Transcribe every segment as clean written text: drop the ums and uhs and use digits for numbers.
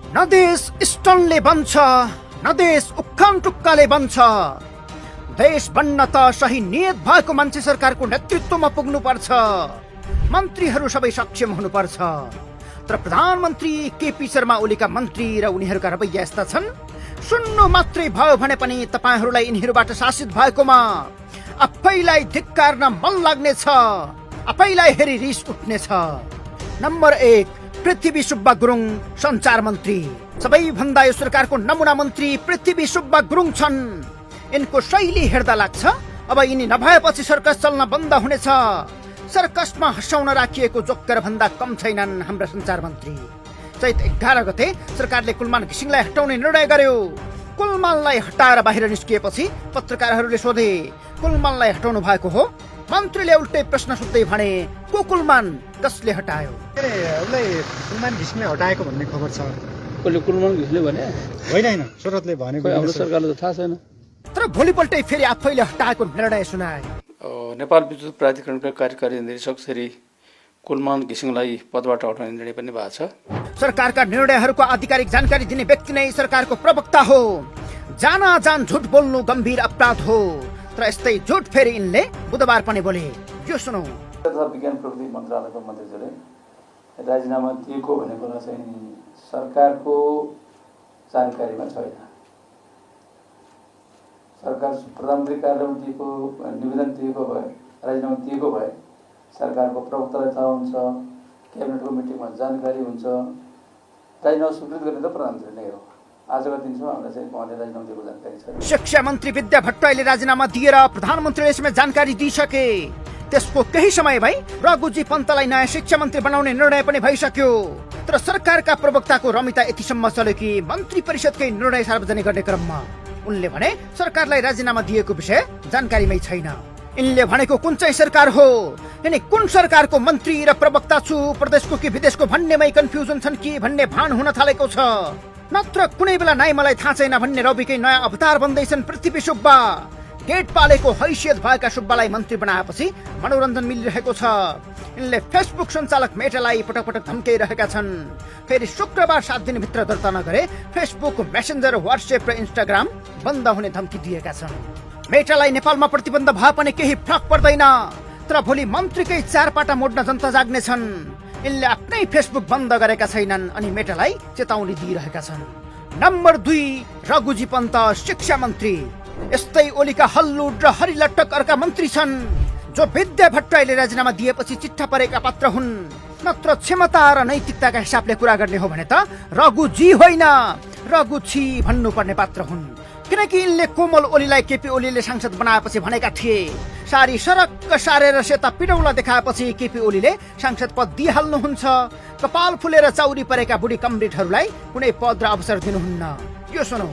न देश स्टनले बन्छ न देश उक्खान टुक्काले बन्छ। देश बन्न त सही नियत भएको मान्छे सरकारको नेतृत्वमा पुग्नुपर्छ। मन्त्रीहरू सबै सक्षम हुनुपर्छ। तर प्रधानमन्त्री केपी शर्मा ओलीका मन्त्री र उनीहरूका रवैया यस्ता छन्, सुन्नु मात्रै भयो भने पनि तपाईहरूलाई यिनीहरूबाट शासित भएकोमा आफैलाई धिक्कार्न मन लाग्नेछ, आफैलाई हेरी रिस उठ्नेछ। नम्बर 1 पृथ्वी सुब्बा गुरुङ, सञ्चार मन्त्री। सबैभन्दा यो सरकारको नमुना मन्त्री पृथ्वी सुब्बा गुरुङ छन्। यिनको शैली हेर्दा लाग्छ अब यिनी नभएपछि सर्कस चल्न बन्द हुनेछ। सर्कसमा हँसाउन राखिएको जोक्कर भन्दा कम छैनन् हाम्रा सञ्चार मन्त्री। चैत 11 गते सरकारले कुलमान घिसिङलाई हटाउने निर्णय गर्यो। कुलमानलाई हटाएर बाहिर निस्किएपछि पत्रकारहरूले सोधे, कुलमानलाई हटाउनु भएको हो? मन्त्रीले उल्टै प्रश्न सोध्दै भने, को कुलमान, कसले हटायो? कुलमान घिसिङलाई हटाएको भन्ने खबर छ। कसले कुलमान घिसिङले भने? होइन, सुरतले भनेको। हाम्रो सरकारले त थाहा छैन। तर भोलिपल्टै फेरि आफैले हटाएको निर्णय सुनाए। नेपाल विद्युत प्राधिकरणका कार्यकारी निर्देशक श्री कुलमान घिसिङलाई पदबाट हटाउने निर्णय पनि भएको छ। सरकारका निर्णयहरूको आधिकारिक जानकारी दिने व्यक्ति नै सरकारको प्रवक्ता हो। जान झुट बोल्नु गम्भीर अपराध हो। तर यस्तै झुट फेरि यिनले बुधबार पनि बोले। यो सुनौ। विज्ञान प्रविधि मन्त्रालयको मन्त्रीले राजीनामा दिएको भन्ने कुरा चाहिँ सरकारको जानकारीमा छैन। सरकार प्रधानमन्त्री कार्यालयमा दिएको निवेदन दिएको भए, राजीनामा दिएको भए सरकारको प्रवक्तालाई थाहा हुन्छ, क्याबिनेटको मिटिङमा जानकारी हुन्छ। राजीनामा स्वीकृत गर्ने त प्रधानमन्त्री नै हो। आजको दिनसम्म हामीलाई चाहिँ उहाँले राजीनामा दिएको जानकारी छैन। शिक्षा मन्त्री विद्या भट्टराईले राजीनामा दिएर प्रधानमन्त्रीले यसमा जानकारी दिइसके। त्यसको केही समय भई रघुजी पन्तलाई नयाँ शिक्षा मन्त्री बनाउने निर्णय पनि भइसक्यो। तर सरकारका प्रवक्ताको रमिता यतिसम्म चल्यो कि मन्त्री परिषदकै निर्णय सार्वजनिक गर्ने क्रममा उनले भने सरकारलाई राजीनामा दिएको विषय जानकारीमै छैन। यिनले भनेको कुन चाहिँ सरकार हो, यिनी कुन सरकारको मन्त्री र प्रवक्ता छु, प्रदेशको कि विदेशको भन्नेमै कन्फ्युजन छन् कि भन्ने भान हुन थालेको छ। नत्र कुनै बेला नाइ मलाई थाहा छैन भन्ने रविकै नयाँ अवतार बन्दैछन् पृथ्वी सुब्बा। गेट पालेको हैसियत भएका सुब्बालाई मन्त्री बनाएपछि मनोरञ्जन मिलिरहेको छ। यिनले फेसबुक सञ्चालक मेटालाई पटक धम्काइरहेका छन्। फेरि शुक्रबार 7 दिनभित्र दर्ता नगरे फेसबुक, मेसेन्जर, व्हाट्सएप र इन्स्टाग्राम बन्द हुने धम्की दिएका छन्। मेटालाई नेपालमा प्रतिबन्ध भए पनि केही फरक पर्दैन। तर भोलि मन्त्रीकै चारपाटा मोड्न जनता जाग्नेछन्। यिनले आफ्नै फेसबुक बन्द गरेका छैनन् अनि मेटालाई चेतावनी दिइरहेका छन्। नम्बर 2 रघुजी पन्त, शिक्षा मन्त्री। यस्तै ओलीका हल्लुड र हरिलट्टक अर्का मन्त्री छन् जो विद्या भट्टराईले राजीनामा दिएपछि चिट्ठा परेका पात्र हुन्। नत्र क्षमता र नैतिकताका हिसाबले कुरा गर्ने हो भने त रघुजी होइन, रघुछी भन्नुपर्ने पात्र हुन्। किनकि यिनले कोमल ओलीलाई केपी ओलीले सांसद बनाएपछि भनेका थिए, सारी सरक्क सारेर सेता पिडौला देखाएपछि केपी ओलीले सांसद पद दिइहाल्नुहुन्छ। कपाल फुलेर चाउरी परेका बुढी कमरेडहरूलाई कुनै पद र अवसर दिनुहुन्न। यो सुनौ।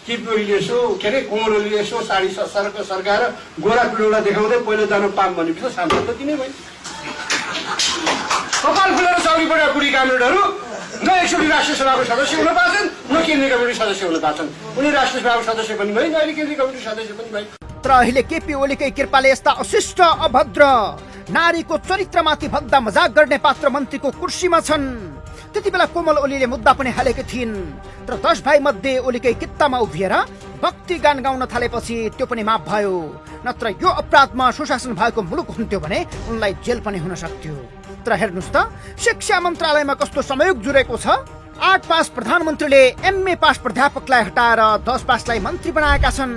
केपी ओलीले यसो के अरे कोमल ओलीले यसो साडी सरक सर्काएर गोरा पिडौला देखाउँदै पहिलो जानु पाम भनेपछि सांसद त तिनै भयो। कपाल फुलेर चाउरी परेका बुढी कमरेडहरू न एकचोटि राष्ट्रिय सभाको सदस्य हुन पाएछन्, न केन्द्रीय कमिटी सदस्य हुन पाएछन्। उनी राष्ट्रिय सभाको सदस्य पनि भए, अहिले केन्द्रीय कमिटी सदस्य पनि भए। तर अहिले केपी ओलीकै कृपाले यस्ता अशिष्ट, अभद्र, नारीको चरित्रमाथि भद्दा मजाक गर्ने पात्र मन्त्रीको कुर्सीमा छन्। त्यति बेला कोमल ओलीले मुद्दा पनि हालेकी थिइन्। तर 10 भाइ मध्ये ओलीकै कित्तामा उभिएर भक्ति गान गाउन थालेपछि त्यो पनि माफ भयो। नत्र यो अपराधमा सुशासन भएको मुलुक हुन्थ्यो भने उनलाई जेल पनि हुन सक्थ्यो। तर हेर्नुस् त शिक्षा मन्त्रालयमा कस्तो संयोग जुरेको छ। 8 पास प्रधानमन्त्रीले MA पास प्राध्यापकलाई हटाएर 10 पासलाई मन्त्री बनाएका छन्।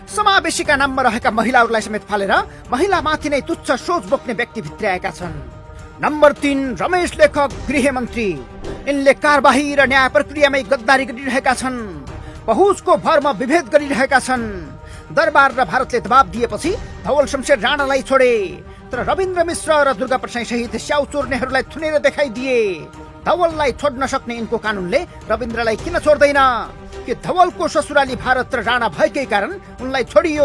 समावेशीका नाममा रहेका महिलाहरूलाई समेत फालेर महिलामाथि नै तुच्छ सोच बोक्ने व्यक्ति भित्र्याएका छन्। नम्बर 3 रमेश लेखक, गृहमन्त्री। यिनले कारबाही र न्याय प्रक्रियामै गद्दारी गरिरहेका छन्। पहुँचको भरमा विभेद गरिरहेका छन्। दरबार र भारतले दबाब दिएपछि धवल शमशेर राणालाई छोडे। तर रविन्द्र मिश्र र दुर्गा प्रसाई सहित स्याउ चोर्नेहरूलाई थुनेर देखाइदिए। धवललाई छोड्न सक्ने यिनको कानूनले रविन्द्रलाई किन छोड्दैन? कि धवलको ससुराली भारत र राणा भएकै कारण उनलाई छोडियो।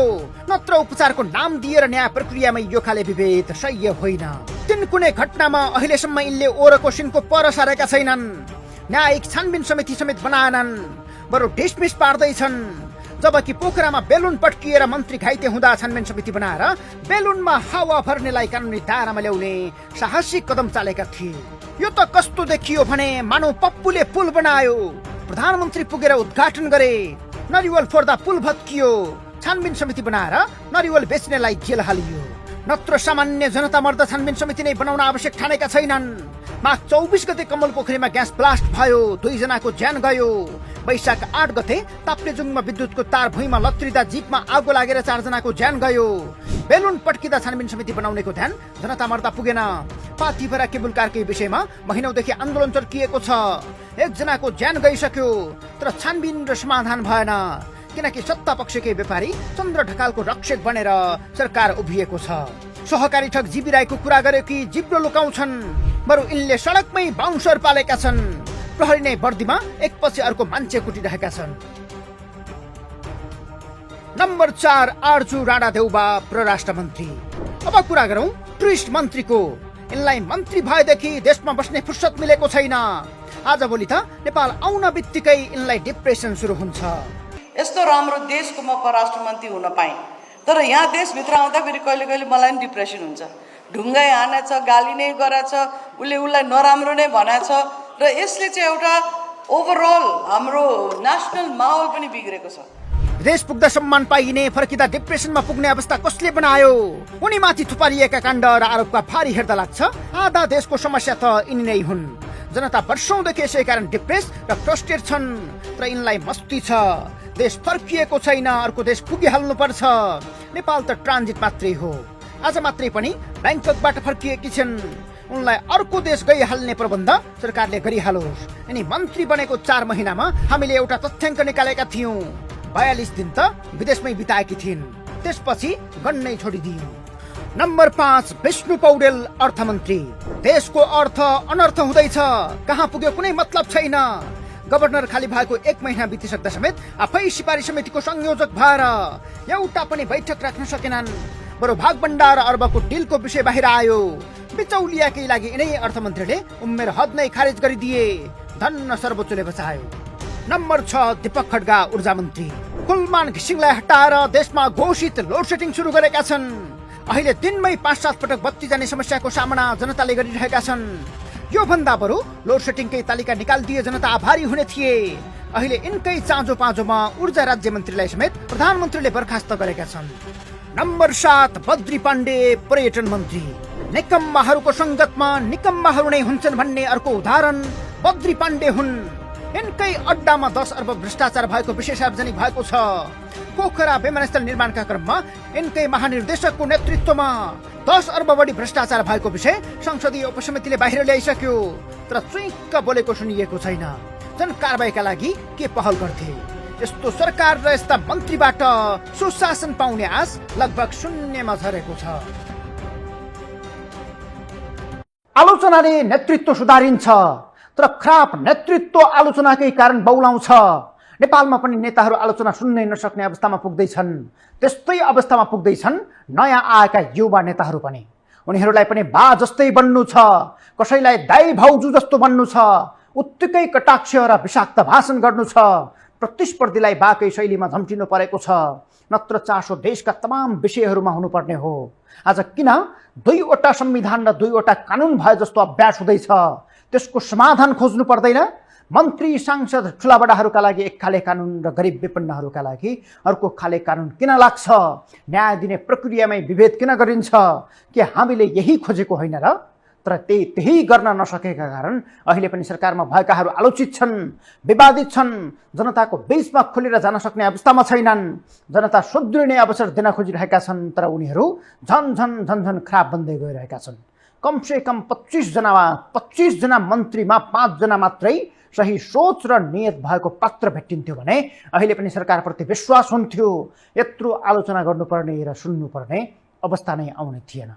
नत्र उपचारको नाम दिएर न्याय प्रक्रियामै यो खाले विभेद सह्य होइन। तिनकुने घटनामा अहिलेसम्म यिनले ओरको सिनको पर सारेका छैनन्। न्यायिक छानबिन समिति समेत बनाएनन्, बरु डिसमिस पार्दैछन्। जबकि पोखरामा बेलुन पट्किएर मन्त्री घाइते हुँदा छानबिन समिति बनाएर बेलुनमा हावा भर्नेलाई कानुनी दायरामा ल्याउने साहसिक कदम चालेका थिए। यो त कस्तो देखियो भने मानव पप्पुले पुल बनायो। प्रधानमन्त्री पुगेर उद्घाटन गरे। नरिवल फोर्दा पुल भत्कियो। छानबिन समिति बनाएर नरिवल बेच्नेलाई जेल हालियो। नत्र सामान्य जनता मर्दा छानबिन समिति नै बनाउन आवश्यक ठानेका छैनन्। माघ 24 गते कमल पोखरीमा ग्यास ब्लास्ट भयो, 2 जनाको ज्यान गयो। वैशाख 8 गते ताप्लेजुङमा विद्युतको तार भुइँमा लत्रिँदा जीपमा आगो लागेर 4 जनाको ज्यान गयो। बेलुन पट्किँदा छानबिन समिति बनाउनेको ध्यान जनता मर्दा पुगेन। पाथिभरा केबुल कारकै विषयमा महिनौदेखि आन्दोलन चर्किएको छ। 1 जनाको ज्यान गइसक्यो, तर छानबिन र समाधान भएन, किनकि सत्ता पक्षकै व्यापारी चन्द्र ढकालको रक्षक बनेर सरकार उभिएको छ। सहकारी ठग जीवी राईको कुरा गर्यो कि जिब्रो लुकाउँछन्, बरु यिनले सडकमै बाउन्सर पालेका छन्। प्रहरी नै बर्दीमा एकपछि अर्को मान्छे कुटिरहेका छन्। नम्बर 4 आर्जु राणा देउबा परराष्ट्र मन्त्री। अब कुरा गरौं टुरिस्ट मन्त्रीको। यिनलाई मन्त्री भएदेखि देशमा बस्ने फुर्सद मिलेको छैन। आजभोलि त नेपाल आउन बित्तिकै यिनलाई डिप्रेसन सुरु हुन्छ। यस्तो राम्रो देशको म परराष्ट्र मन्त्री हुन पाएँ, तर यहाँ देशभित्र आउँदाखेरि कहिले कहिले मलाई पनि डिप्रेसन हुन्छ। ढुङ्गाइ हानेछ, गाली नै गराछ, उसलाई नराम्रो नै भनेछ, र यसले चाहिँ एउटा ओभरअल हाम्रो नेसनल माहौल पनि बिग्रेको छ। देश पुग्दा सम्मान पाइने, फर्किँदा डिप्रेसनमा पुग्ने अवस्था कसले बनायो? उनीमाथि थुपारिएका काण्ड र आरोपका भारी हेर्दा लाग्छ आधा देशको समस्या त यिनी नै हुन्। जनता वर्षौंदेखि यसै कारण डिप्रेस र फ्रस्ट्रेट छन्, तर यिनलाई मस्ती छ। देश फर्किएको छैन, अर्को देश पुगिहाल्नु पर्छ। नेपाल त ट्रान्जिट मात्रै हो। आज मात्रै पनि ब्याङ्ककबाट फर्किएकी छिन्। उनलाई अर्को देश गइहाल्ने प्रबन्ध सरकारले गरिहालोस्। यिनी मन्त्री बनेको 4 महिनामा हामीले एउटा तथ्याङ्क निकालेका थियौं। 42 दिन त विदेशमै बिताएकी थिइन्, त्यसपछि गन्नै छोडिदिइन्। नम्बर 5 विष्णु पौडेल अर्थमन्त्री। देशको अर्थ अनर्थ हुँदैछ, कहाँ पुग्यो कुनै मतलब छैन। गभर्नर खाली भएको 1 महिना बितिसक्दा समेत आफै सिपारी समितिको संयोजक भएर एउटा पनि बैठक राख्न सकेनन्। बरु भागभण्डार अर्बको डिलको विषय बाहिर आयो। बिचौलियाकै लागि यिनै अर्थमन्त्रीले उम्मेर हद नै खारेज गरिदिए। धन्न सर्वोच्चले बचायो। नम्बर 6 दीपक खड्गा ऊर्जा मन्त्री। कुलमान घिसिङलाई हटाएर देशमा घोषित लोड सेटिङ सुरु गरेका छन्। अहिले दिनमै 5-7 पटक बत्ती जाने समस्याको सामना जनताले गरिरहेका छन्। यो भन्दा बरु लोड सेटिङकै तालिका निकालिदिए जनता आभारी हुने थिए। अहिले यिनकै चाँजो पाँजोमा ऊर्जा राज्य मन्त्रीलाई समेत प्रधानमन्त्रीले बर्खास्त गरेका छन्। नम्बर 7 बद्री पाण्डे पर्यटन मन्त्री। निकम्माहरूको संगतमा निकम्माहरू नै हुन्छन् भन्ने अर्को उदाहरण बद्री पाण्डे हुन्। यिनकै अड्डामा 10 अर्ब भ्रष्टाचार भएको विषय सार्वजनिक भएको छ। पोखरा विमानस्थल निर्माणका क्रममा यिनकै महानिर्देशकको नेतृत्वमा 10 अर्ब बढी भ्रष्टाचार भएको विषय संसदीय उपसमितिले बाहिर ल्याइसक्यो, तर चुइक्क बोलेको सुनिएको छैन। जन कारबाहीका लागि के पहल गर्थे? यस्तो सरकार र यस्ता मन्त्रीबाट सुशासन पाउने आश लगभग शून्यमा झरेको छ। आलोचनाले नेतृत्व सुधारिन्छ, तर खराब नेतृत्व आलोचनाकै कारण बौलाउँछ। नेपालमा पनि नेताहरू आलोचना सुन्नै नसक्ने अवस्थामा पुग्दैछन्। त्यस्तै अवस्थामा पुग्दैछन् नयाँ आएका युवा नेताहरू पनि। उनीहरूलाई पनि बा जस्तै बन्नु छ, कसैलाई दाइ भाउजू जस्तो बन्नु छ, उत्तिकै कटाक्ष र विषाक्त भाषण गर्नु छ, प्रतिस्पर्धीलाई बाकै शैलीमा झम्टिनु परेको छ। नत्र चासो देशका तमाम विषयहरूमा हुनुपर्ने हो। आज किन 2वटा संविधान र 2वटा कानुन भए जस्तो अभ्यास हुँदैछ? त्यसको समाधान खोज्नु पर्दैन? मन्त्री सांसद ठुलाबडाहरूका लागि एक खाले कानुन र गरिब विपन्नहरूका लागि अर्को खाले कानुन किन लाग्छ? न्याय दिने प्रक्रियामै विभेद किन गरिन्छ? के हामीले यही खोजेको होइन र? तर त्यही गर्न नसकेका कारण अहिले पनि सरकारमा भएकाहरू आलोचित छन्, विवादित छन्, जनताको बीचमा खुलेर जान सक्ने अवस्थामा छैनन्। जनता सुध्रिने अवसर दिन खोजिरहेका छन्, तर उनीहरू झन खराब बन्दै गइरहेका छन्। कमसे कम 25 जना मन्त्रीमा 5 जना मात्रै सही सोच र नियत भएको पात्र भेटिन्थ्यो भने अहिले पनि सरकारप्रति विश्वास हुन्थ्यो। यत्रो आलोचना गर्नुपर्ने र सुन्नुपर्ने अवस्था नै आउने थिएन।